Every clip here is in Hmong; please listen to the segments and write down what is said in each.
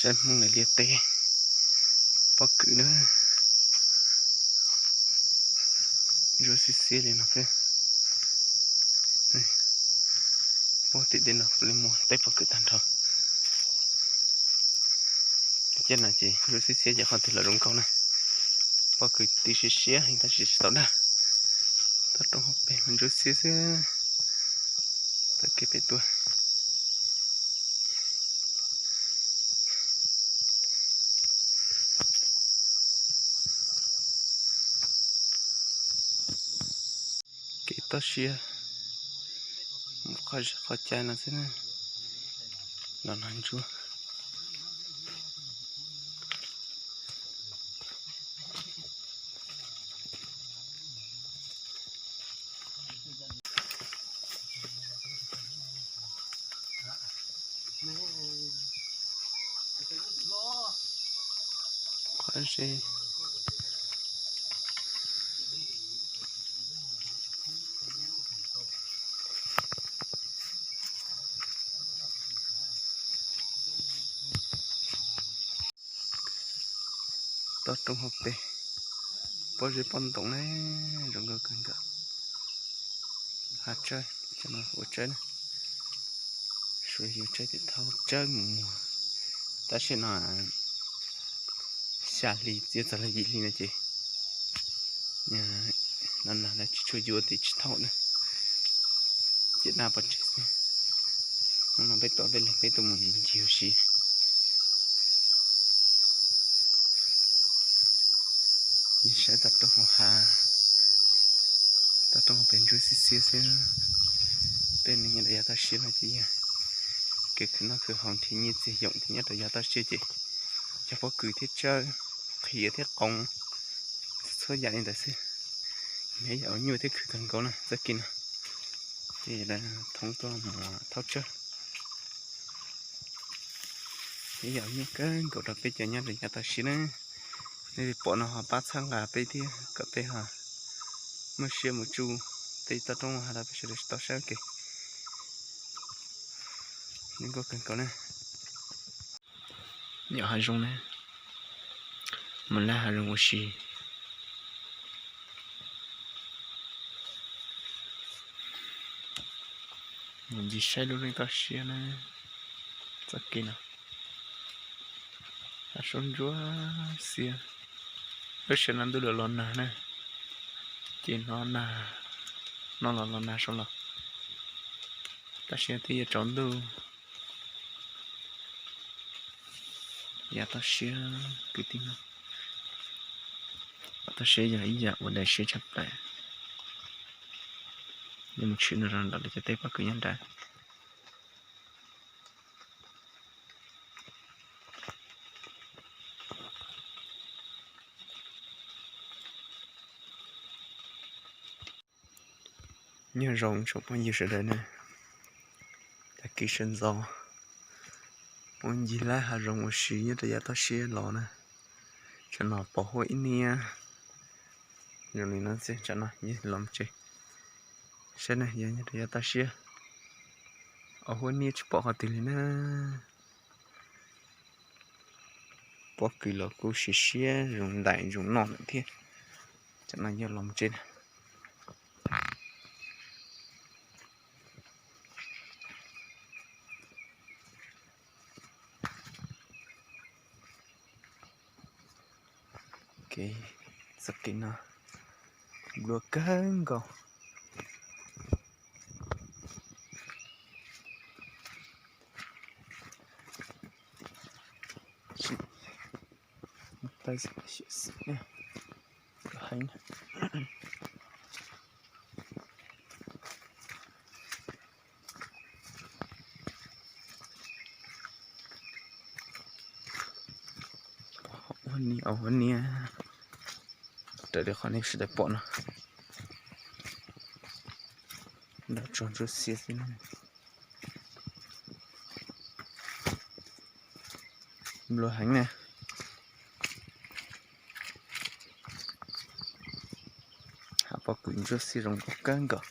Hmoob Liaj teb pob kws na, ntsuab xiab xiab li no xwb. Puag tim tej no li muaj teb pob kws tag nrho. Tej no ces ntsuab xiab xiab ces qhov twg los zoo nkauj na. Pob kws tib siab siab heev tab sis tsis tau dag. Toj roob hauv pes mas ntsuab xiab xiab. Txoj kev pem tuaj. Kev toj siab mus qhov zej qhov cai no xwb na, los nag ntsuab. Qhov zej toj roob hauv pes, pob zeb pob ntoos ne, zoo nkauj kawg nkaus. Hav tsawb, ua tsawb na, suav yug tsawb tim thoob tsawb mus muag. Tab sis no xya hli txiav txog li yim hli no ces no nag lawv tsis tshua yuav tim tsis thaum na. Ces daj pov tseg xwb. Hnub no peb tuaj peb leeg peb tuaj mus ncig ua si. Yus saib toj roob hauv hav, toj roob hauv pes ntsuab xiab xiab xwb. Peb neeg nyob rau yav toj siab no ces yog kev khwv noj khwv haus nrhiav nyiaj txiag yoom thiab. Nyob rau yav toj siab ces cog pob kws thiab tsawb, qhiav thiab qoov, txhua yam li ntawd xwb. Nyob yam ua nyuaj thiab khwv kawg nkaus na txoj kev no. Ces thoob tuaj mus thauj tsawb. Nyob yam ua nyuaj kawg nkaus rau peb cov nyob rau yav toj siab na. Nej pom no ho pab txhawb nqa peb thiab kom peb ho muaj siab mus tsuj tej toj roob hav rau peb sawv daws tau saib ua ke. Zoo nkauj kawg nkaus na. Nyom hav zoov na, mus laij hav zoov ua si. Mus ncig saib lub neej toj siab na, txoj kev no. Hav zoov ntsuab xiab, lub sij hawm no ntuj los los nag na, ces no nag, no los los nag saum los, tab sis twb yuav tsaus ntuj. Yav toj siab kwv tij, toj siab yog ib yam uas daim siab tshaj plaws. Nej mus tshwm no rau ntawm lawv cov teb pob kws nyob nrad. Nyob zoo tsoom phooj ywg sawv daws na, tag kis sawv ntxov muaj ncig laij hav zoov ua si nyob rau yav toj siab los na. Tsam no pom huab ib niab zoo li no xwb, tsam no yog los tsev. Saib na, yog nyob rau yav toj siab, os, huab niab tsis pom qhov twg li na. Pob kws los kuj siav siab zoo ntais zoo noj lawm thiab. Tsam no yog los tsev na. Txoj kev no nplua kawg nkaus. Huab niab, huab niab, raws li qhov nej sawv daws pom no, nrov tsuag ntsuab xiab xwb. Nplua heev na. Hav pob kws ntsuab xiab zoo nkauj kawg nkaus,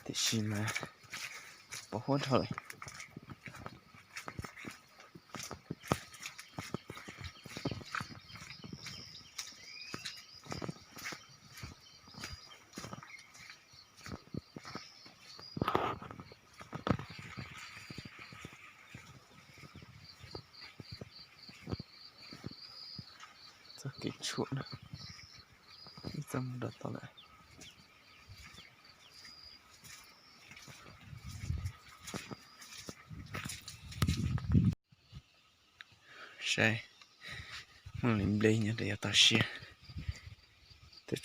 tiam sis mas pos huab dhau lawm. Kev tshuam na, txaj muag rau tod lawm. Saib, muaj li nplej nyob rau yav toj siab, tej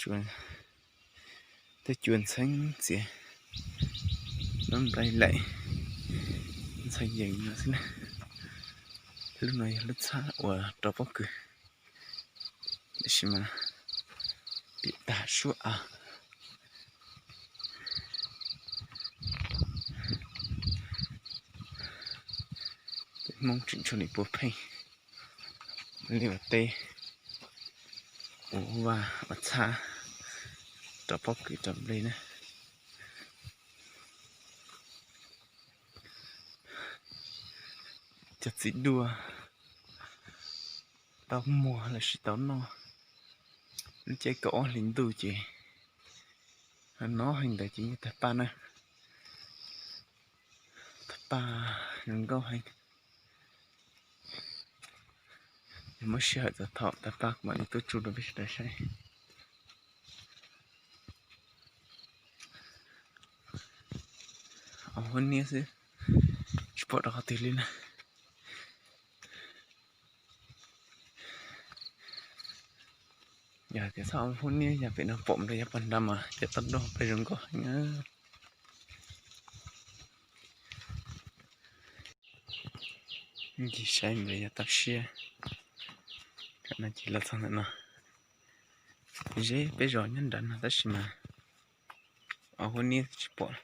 cua ntxheeb txias, lub nplej laim ntxhov yees no xwb na. Lub no yog lub txhab uas rau pob kws, tab sis mas pim tag suab av. Peb Hmoob tseem tshuav nim puav pheej li ua teb, ua vaj ua txhab, rau pob kws rau nplej na. Cov txiv duaj tau muag los sis tau noj lub caij kaum ob hlis ntuj ces no heev ntawd ces yeej tawg paj na. Tawg paj zoo nkauj heev. Yog muaj sij hawm txog thaum tawg paj kuv mam li tuaj tsuj rau peb sawv daws saib. Au huab niab xwb, tsis pom rau qhov twg li na. Yog tias txhob au huab niab yog pem no pom rau yav pog nrad mas cov toj roob peb zoo nkauj heev na. Ncig saib ntawm yav toj siab, no ces los txog ntawm no, ze peb zos nyob nrad no tab sis mas au huab niab tsis pom.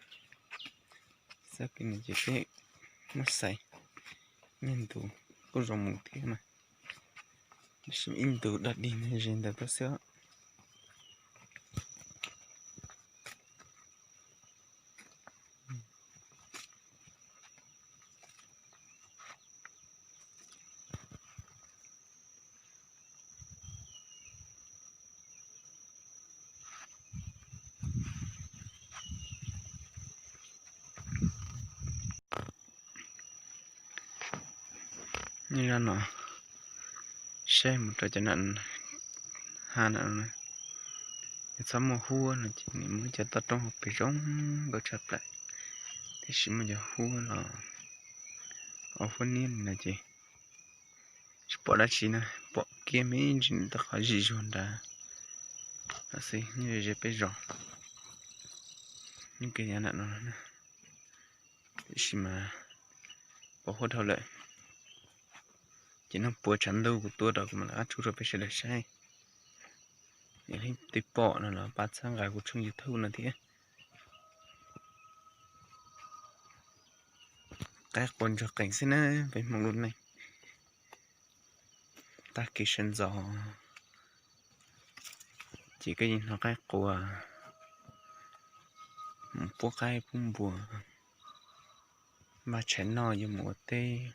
Txoj kev no ces peb muab xaiv, niag ntu kuj zoo mus thiab mas, tab sis ib ntu dog dig ze ntawd tuaj xwb. Nyob zaj no saib mus rau cov nam ha na, yog txhob muaj huab no ces nws muaj cov toj roob hauv pes zoo nkauj tshaj plaws, tiam sis muaj cov huab los au huab niab li no ces tsis pom dab tsi na, pom kiag me ntsis nws tej qhov zim zuag nrad xwb, nyob ze peb zos. Nyob kiag yav nram no, tiam sis mas pom huab dhau lawm. Ces nag puas tshav ntuj kuv tuaj rau kuv mam li qab tsuj rau peb sawv daws saib. Yog leej twg pom no los pab txhawb nqa kuv tshooj YouTube no thiab. Qaib qua ntsuag qees xwb na, peb Hmoob lub neej. Tag kis sawv ntxov ces koj yeej hnov qaib qua mus pub qaib pub npua, npaj tshais noj yuav mus ua teb,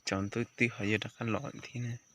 tsaus ntuj twb ho yuav rov qab los thiab.